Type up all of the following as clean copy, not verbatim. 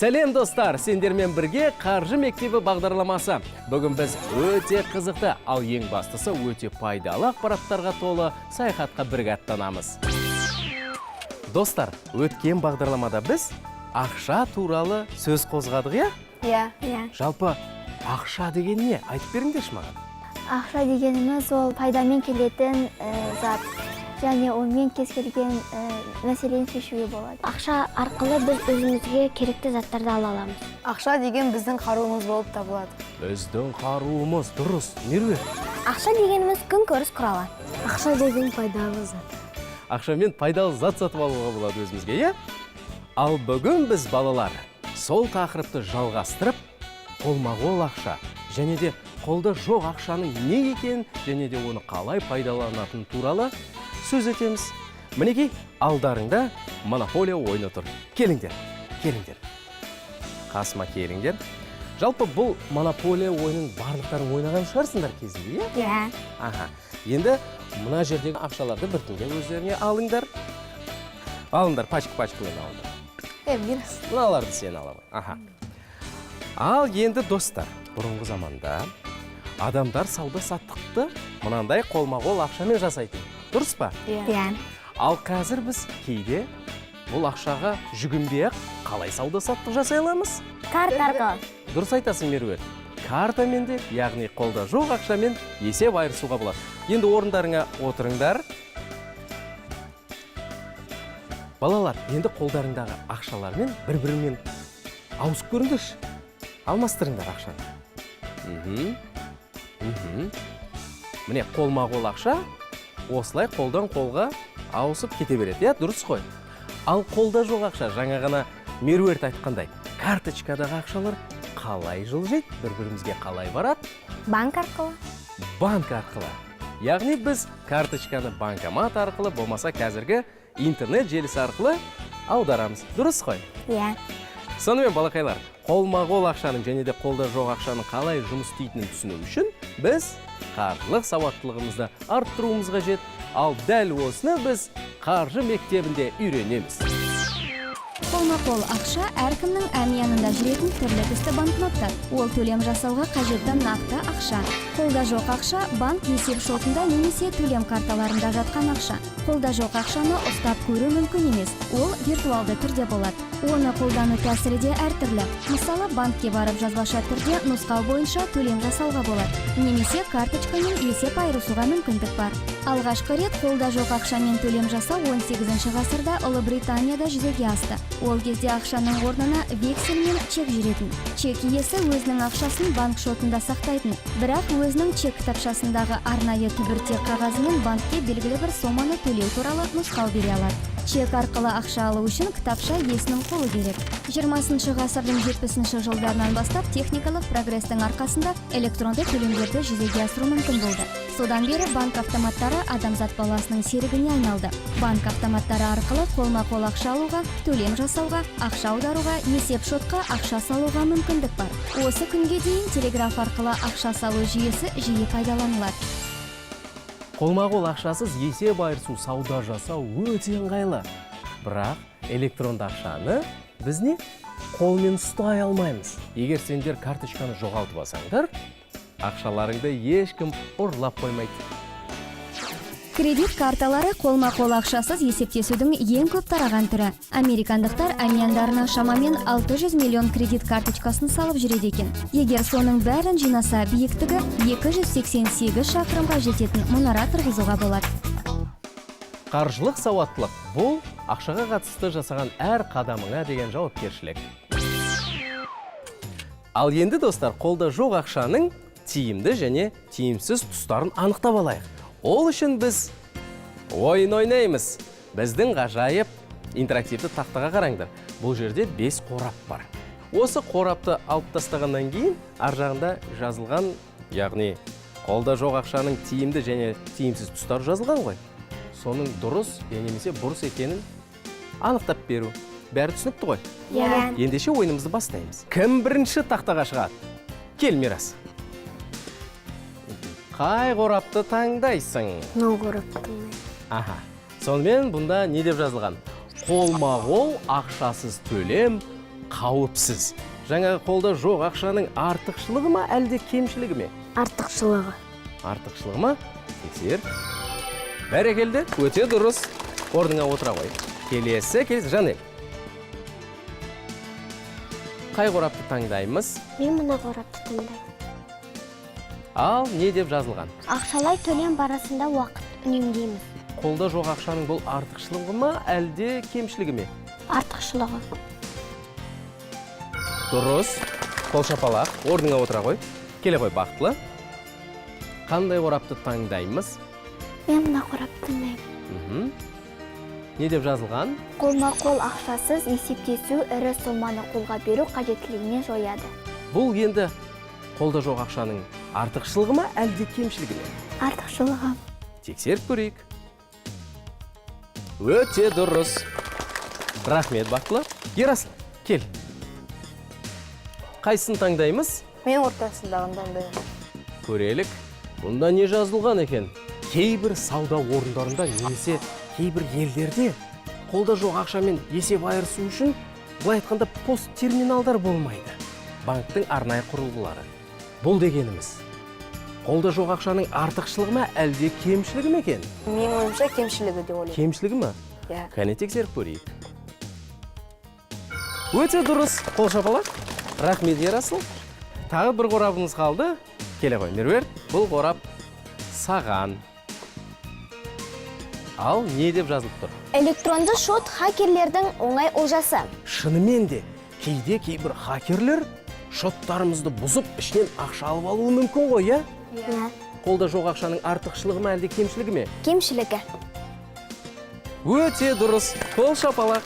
Сәлем, достар! Сендермен бірге «Қаржы мектебі» бағдарламасы. Бүгін біз өте қызықты, ал ең бастысы, өте пайдалы ақпараттарға толы саяхатқа бірге аттанамыз. Достар, өткен бағдарламада біз ақша туралы сөз қозғадық, иә? Иә. Иә. Жалпы, ақша деген не? Айтып беріңдерші маған. Ақша дегеніміз — ол пайдамен келетін зат және онымен кез келген мәселені шешуге болады. Ақша арқылы біз өзімізге керекті заттарды ала аламыз. Ақша деген біздің қаруымыз болып табылады. Біздің қаруымыз, дұрыс. Меруерт? Ақша дегеніміз — күнкөріс құралы. Ақша деген пайдалы зат. Ақшамен пайдалы зат сатып алуға болады өзімізге, иә. Ал бүгін біз, балалар, сол тақырыпты жалғастырып, қолма-қол ақша және де қолда жоқ ақшаның не екенін және де оны қалай пайдаланатыны туралы сөз етеміз. Мінекей, алдарыңда монополия ойыны тұр. Келіңдер, келіңдер, қасыма келіңдер. Жалпы, бұл монополия ойынын барлықтарың ойнаған шығарсыңдар кезінде, иә? Иә. Аха, енді мына жердегі ақшаларды біртіндеп өздеріңе алыңдар. Алыңдар, пачка пачкамен алыңдар. Е, Мирас. Мыналарды сен ала ғой. Аха, ал енді, достар, бұрынғы заманда адамдар сауда саттықты мынандай қолма-қол ақшамен жасайтын, дұрыс па? Иә. Иә. Ал қазір біз кейде бұл ақшаға жүгінбей ақ қалай сауда саттық жасай аламыз? Карта арқылы. Дұрыс айтасың, Меруерт. Картамен де, яғни қолда жоқ ақшамен есеп айырысуға болады. Енді орындарыңа отырыңдар, балалар. Енді қолдарыңдағы ақшалармен бір бірімен ауысып көріңдерші, алмастырыңдар ақшаны. Мхм, міне, қолма қол ақша осылай қолдан қолға ауысып кете береді, иә, дұрыс қой. Ал қолда жоқ ақша, жаңа ғана Меруерт айтқандай, карточкадағы ақшалар қалай жылжиды, бір бірімізге қалай барады? Банк арқылы. Банк арқылы, яғни біз карточканы банкомат арқылы болмаса қазіргі интернет желісі арқылы аударамыз, дұрыс қой? Иә. Сонымен, балақайлар, қолма-қол ақшаның және де қолда жоқ ақшаның қалай жұмыс істейтінін түсіну үшін біз қаржылық сауаттылығымызды арттыруымыз қажет. Ал дәл осыны біз қаржы мектебінде үйренеміз. Қолма-қол ақша — әркімнің әмиянында жүретін түрлі түсті банкноттар. Ол — төлем жасауға қажетті нақты ақша. Қолда жоқ ақша — банк есеп шотында немесе төлем карталарында жатқан ақша. Қолда жоқ ақшаны ұстап көру мүмкін емес, ол виртуалды түрде болады. Оны қолдану тәсілі де әртүрлі. Мысалы, банкке барып, жазбаша түрде нұсқау бойынша төлем жасауға болады немесе карточкамен есеп айырысуға мүмкіндік бар. Алғашқы рет қолда жоқ ақшамен төлем жасау 18 ғасырда Ұлыбританияда жүзеге асты. Ол кезде ақшаның орнына вексель мен чек жүретін. Чек иесі өзінің ақшасын банк шотында сақтайтын, бірақ өзінің чек кітапшасындағы арнайы түбіртек қағазымен банкке белгілі бір соманы төлеу туралы нұсқау бере алады. Чек арқылы ақша алу үшін кітапша иесінің қолы керек. 20 ғасырдың 70 жылдарынан бастап техникалық прогрестің арқасында электронды төлемдерді жүзеге асыру мүмкін болды. Содан бері банк автоматтары адамзат баласының серігіне айналды. Банк автоматтары арқылы қолма-қол ақша алуға, төлем жасауға, ақша аударуға, есеп шотқа ақша салуға мүмкіндік бар. Осы күнге дейін телеграф арқылы ақша салу жүйесі жиі пайдаланылады. Қолма-қол ақшасыз есеп айырысу, сауда жасау өте ыңғайлы. Бірақ электронды ақшаны біз не қолмен ұстай алмаймыз. Егер сендер карточканы жоғалтып алсаңдар, ақшаларыңды ешкім ұрлап қоймайды. Кредит карталары — қолма-қол ақшасыз есептесудің ең көп тараған түрі. Американдықтар әмияндарына шамамен 600 миллион кредит карточкасын салып жүреді екен. Егер соның бәрін жинаса, биіктігі 288 шақырымға жететін мұнара тұрғызуға болады. Қаржылық сауаттылық — бұл ақшаға қатысты жасаған әр қадамыңа деген жауапкершілік. Ал енді, достар, қолда жоқ ақшаның тиімді және тиімсіз тұстарын анықтап алайық. Ол үшін біз ойын ойнаймыз. Біздің ғажайып интерактивті тақтаға қараңдар. Бұл жерде бес қорап бар. Осы қорапты алып тастағаннан кейін ар жағында жазылған, яғни қолда жоқ ақшаның тиімді және тиімсіз тұстары жазылған ғой. Соның дұрыс я немесе бұрыс екенін анықтап беру. Бәрі түсінікті ғой? Иә. Ендеше, ойынымызды бастаймыз. Кім бірінші тақтаға шығады? Кел, Мирас. Қай қорапты таңдайсың? Мынау қорапты таңдаймын. Аха, сонымен, бұнда не деп жазылған? Қолма-қол ақшасыз төлем Қауіпсіз. Жаңағы қолда жоқ ақшаның артықшылығы ма, әлде кемшілігі ме? Артықшылығы. Артықшылығы ма? Тексер. Бәрекелді, өте дұрыс. Орныңа отыра ғой. Келесі, келесі, Жанель. Қай қорапты таңдаймыз? Мен мына қорапты таңдаймын. Ал не деп жазылған? Ақшалай төлем барысында уақыт үнемдейміз. Қолда жоқ ақшаның бұл артықшылығы ма, әлде кемшілігі ме? Артықшылығы. Дұрыс. Қол шапалақ. Орныңа отыра ғой. Келе ғой, Бақтылы. Қандай қорапты таңдаймыз? Мен мына қорапты таңдаймын. Не деп жазылған? Қолма-қол ақшасыз есептесу ірі соманы қолға беру қажеттілігінен жояды. Бұл енді қолда жоқ ақшаның артықшылығы ма, әлде кемшілігі ме? Артықшылығы. Тексеріп көрейік. Өте дұрыс. Рахмет, Бақтылы. Ерасыл, кел. Қайсысын таңдаймыз? Мен ортасындағын таңдаймын. Көрелік. Бұнда не жазылған екен? Кейбір сауда орындарында немесе кейбір елдерде қолда жоқ ақшамен есеп айырысу үшін, былай айтқанда, пост терминалдар болмайды. Банктің арнайы құрылғылары. Бұл дегеніміз қолда жоқ ақшаның артықшылығы ма, әлде кемшілігі ме екен? Менің ойымша, кемшілігі деп ойлаймын. Кемшілігі ма? Иә. Кәне, тексеріп көрейік. Өте дұрыс. Қол шапалақ. Рахмет, Ерасыл. Тағы бір қорабымыз қалды. Келе ғой, Меруерт. Бұл қорап саған. Ал не деп жазылып тұр? Электронды шот хакерлердің оңай олжасы. Шынымен де, кейде кейбір хакерлер шоттарымызды бұзып, ішінен ақша алып алуы мүмкін ғой, иә? Иә. Қолда жоқ ақшаның артықшылығы ма, әлде кемшілігі ме? Кемшілігі. Өте дұрыс. Қол шапалақ.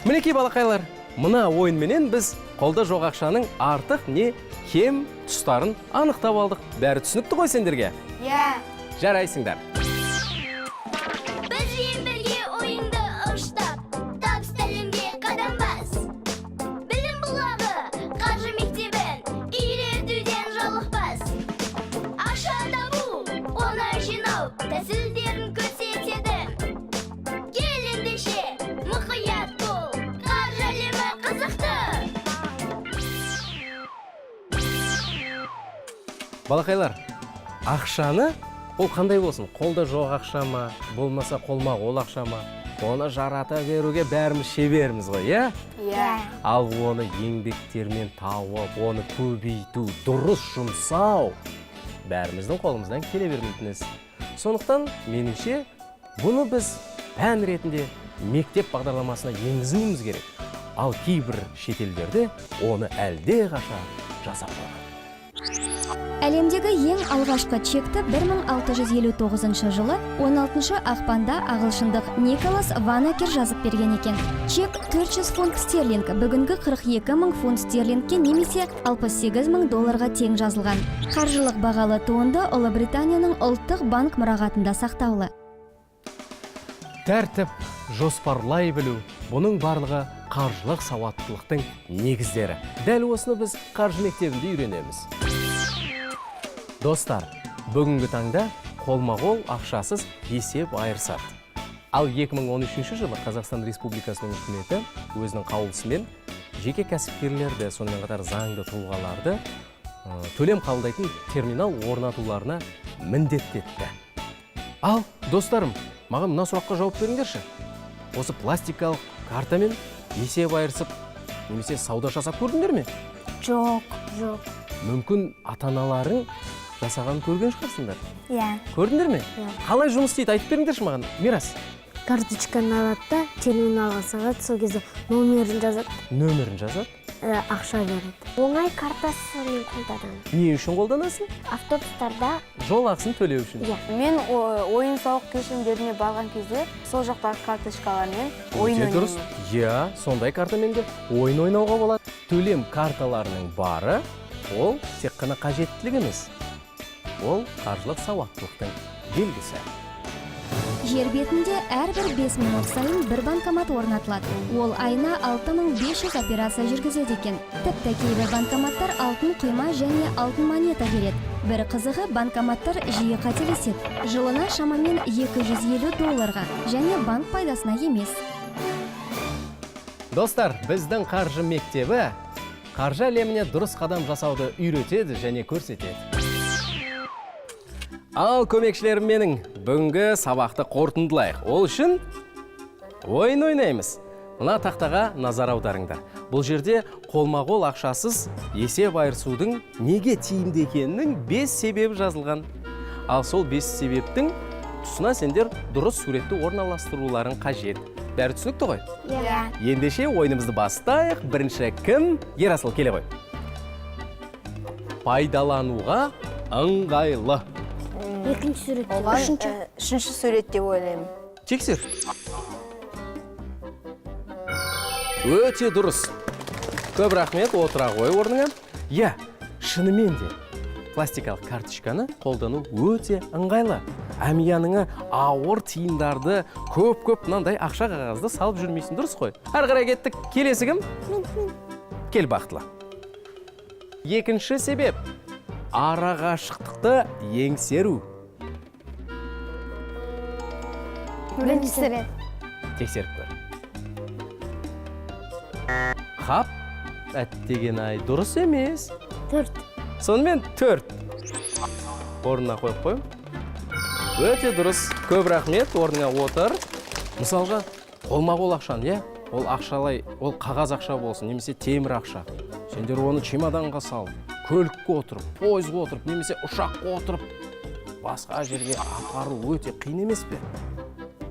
Мінекей, балақайлар, мына ойынменен біз қолда жоқ ақшаның артық не кем тұстарын анықтап алдық. Бәрі түсінікті ғой сендерге? Иә. Жарайсыңдар. Бізбен бірге ойыңды ұштап, табысты әлемге қадам бас. Білім бұлағы, қаржы мектебін үйретуден жалықпас. Ақша табу, оны жинау тәсілдерін көрсетеді. Кел ендеше, мұқият бол, қаржы әлемі қызықты. Балақайлар, ақшаны, ол қандай болсын, қолда жоқ ақша ма, болмаса қолма қол ақша ма, оны жарата беруге бәріміз шеберміз ғой, иә? Иә. Ал оны еңбектермен тауып, оны көбейту, дұрыс жұмсау бәріміздің қолымыздан келе бермейтін іс. Сондықтан, меніңше, бұны біз пән ретінде мектеп бағдарламасына енгізуіміз керек. Ал кейбір шетелдерде оны әлдеқашан жасап қойған. Әлемдегі ең алғашқы чекті 1659 жылы 16 ақпанда ағылшындық Николас Ванакер жазып берген екен. Чек 400 фунт стерлинг, бүгінгі 42 мың фунт стерлингке немесе 68 мың долларға тең жазылған. Қаржылық бағалы туынды Ұлыбританияның ұлттық банк мұрағатында сақтаулы. Тәртіп, жоспарлай білу, бұның барлығы қаржылық сауаттылықтың негіздері. Дәл осыны біз қаржы мектебінде үйренеміз. Достар, бүгінгі таңда қолма-қол ақшасыз есеп айырысады. Ал 2013 жылы Қазақстан Республикасының үкіметі өзінің қаулысымен жеке кәсіпкерлерді, сонымен қатар заңды тұлғаларды төлем қабылдайтын терминал орнатуларына міндеттетті. Ал, достарым, маған мына сұраққа жауап беріңдерші. Осы пластикалық картамен есеп айырысып немесе сауда жасап көрдіңдер ме? Жоқ. Жоқ. Мүмкін, ата-аналарың жасағанын көрген шығарсыңдар. Иә. Көрдіңдер ме? Иә. Қалай жұмыс істейді, айтып беріңдерші маған, Мирас. Карточканы алады да, терминалға салады, сол кезде номерін жазады. Нөмірін жазады. Ақша береді. Оңай картасымен қолданамын. Не үшін қолданасың? Автобустарда. Жол ақысын төлеу үшін. Иә. Мен ойын сауық кешендеріне барған кезде сол жақтағы карточкалармен ойын Өте дұрыс. ойнаймын. Иә, сондай картамен де ойын ойнауға болады. Төлем карталарының бары ол тек қана қажеттілік емес, ол қаржылық сауаттылықтың белгісі. Жер бетінде әрбір 5 минут сайын бір банкомат орнатылады. Ол айына 6500 операция жүргізеді екен. Тіпті кейбір банкоматтар алтын құйма және алтын монета береді. Бір қызығы, банкоматтар жиі қателеседі. Жылына шамамен 250 долларға және банк пайдасына емес. Достар, біздің қаржы мектебі қаржы әлеміне дұрыс қадам жасауды үйретеді және көрсетеді. Ал, көмекшілерім менің, бүгінгі сабақты қорытындылайық. Ол үшін ойын ойнаймыз. Мына тақтаға назар аударыңдар. Бұл жерде қолма-қол ақшасыз есеп айырысудың неге тиімді екенінің 5 себебі жазылған. Ал сол 5 себептің тұсына сендер дұрыс суретті орналастыруларың қажет. Бәрі түсінікті ғой? Иә. Ендеше ойынымызды бастайық. Бірінші кім? Ерасыл, келе ғой. Пайдалануға ыңғайлы. Екінші сурет. Оған үшінші сурет деп ойлаймын. Тексер. Өте дұрыс. Көп рахмет, отыра ғой орныңа. Иә, шынымен де пластикалық карточканы қолдану өте ыңғайлы. Әмияныңа ауыр тиындарды, көп-көп мынандай ақша қағазды салып жүрмейсің, дұрыс қой? Әрі қарай кеттік. Келесі кім? Мен. Кел, Бақтылы. Екінші себеп. Арақашықтықты еңсеру. Бірінші сурет. Тексеріп көр. Қап, әттеген ай, дұрыс емес. 4. Сонымен 4. Орнына қойып қой. Өте дұрыс. Көп рахмет, орныңа отыр. Мысалға, қолма-қол ақшаны, иә? Ол ақшалай, ол қағаз ақша болсын, немесе темір ақша. Сендер оны чемоданға салып, көлікке отырып, пойызға отырып, немесе ұшаққа отырып, басқа жерге апару өте қиын емес пе?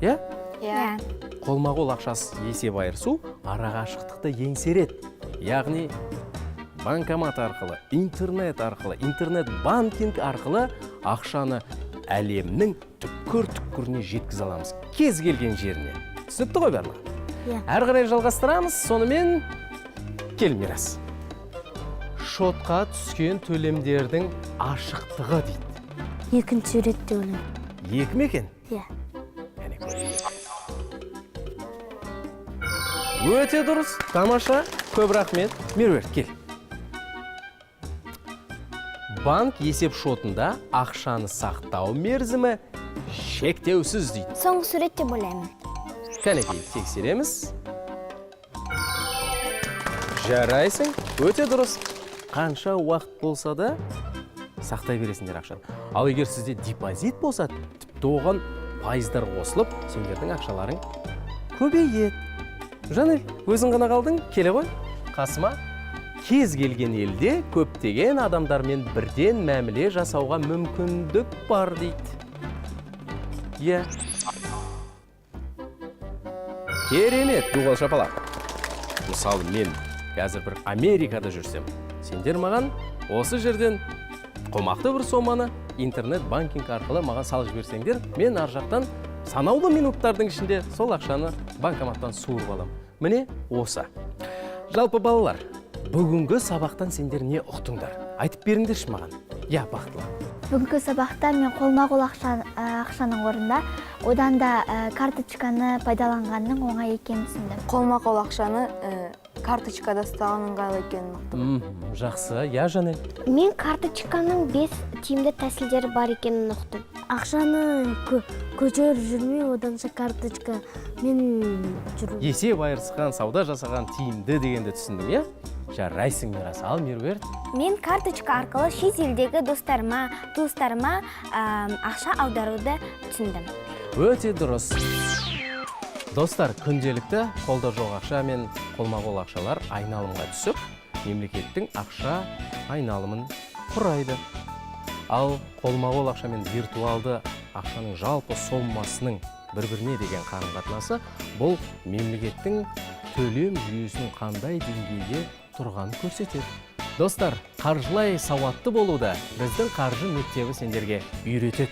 Иә? Иә. Қолма-қол ақшасыз есеп айырысу арақашықтықты еңсереді. Яғни банкомат арқылы, интернет арқылы, интернет банкинг арқылы ақшаны әлемнің түкпір-түкпіріне жеткізе аламыз. Кез келген жеріне. Түсінікті ғой барлығы? Иә. Әрі қарай жалғастырамыз. Сонымен кел, Мирас. Шотқа түскен төлемдердің ашықтығы дейді. Екінші сурет деп ойлаймын. Екі ме екен? Иә. Әне, көрейік. Өте дұрыс, тамаша, көп рахмет. Меруерт, кел. Банк есеп шотында ақшаны сақтау мерзімі шектеусіз дейді. Соңғы сурет деп ойлаймын. Кәнекей, тексереміз. Жарайсың, өте дұрыс. Қанша уақыт болса да сақтай бересіңдер ақшаны. Ал егер сізде депозит болса, тіпті оған пайыздар қосылып, сендердің ақшаларың көбейеді. Жанель, өзің ғана қалдың, келе ғой қасыма. Кез келген елде көптеген адамдармен бірден мәміле жасауға мүмкіндік бар дейді. Иә. Керемет, ду қол шапалақ. Мысалы, мен қазір бір Америкада жүрсем, сендер маған осы жерден қомақты бір соманы интернет банкинг арқылы маған салып жіберсеңдер, мен ар жақтан санаулы минуттардың ішінде сол ақшаны банкоматтан суырып аламын. Міне осы. Жалпы, балалар, бүгінгі сабақтан сендер не ұқтыңдар? Айтып беріңдерші маған. Иә, Бақтылы. Бүгінгі сабақта мен қолма-қол ақшаның орнында одан да карточканы пайдаланғанның оңай екенін түсіндім. Қолма-қол ақшаны карточкада ұстаған ыңғайлы екенін ұқтым. Жақсы, иә, Жанель. Мен карточканың 5 тиімді тәсілдері бар екенін ұқтым. Ақшаны көтеріп жүрмей, оданша карточкамен жүру. Есеп айырысқан, сауда жасаған тиімді дегенді түсіндім, иә? Жарайсың, Мирас. Ал, Меруерт? Мен карточка арқылы шет елдегі достарыма, туыстарыма ақша аударуды түсіндім. Өте дұрыс. Достар, күнделікті қолда жоқ ақша мен қолма-қол ақшалар айналымға түсіп, мемлекеттің ақша айналымын құрайды. Ал қолма-қол ақша мен виртуалды ақшаның жалпы сомасының бір-біріне деген қарым-қатынасы бұл мемлекеттің төлем жүйесінің қандай деңгейде тұрғанын көрсетеді. Достар, қаржылай сауатты болуды біздің қаржы мектебі сендерге үйретеді.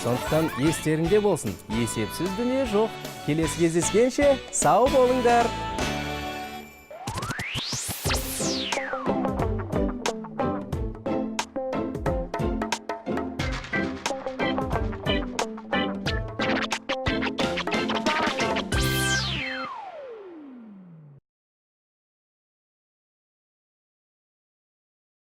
Сондықтан естеріңде болсын, есепсіз дүние жоқ. Келесі кездескенше сау болыңдар.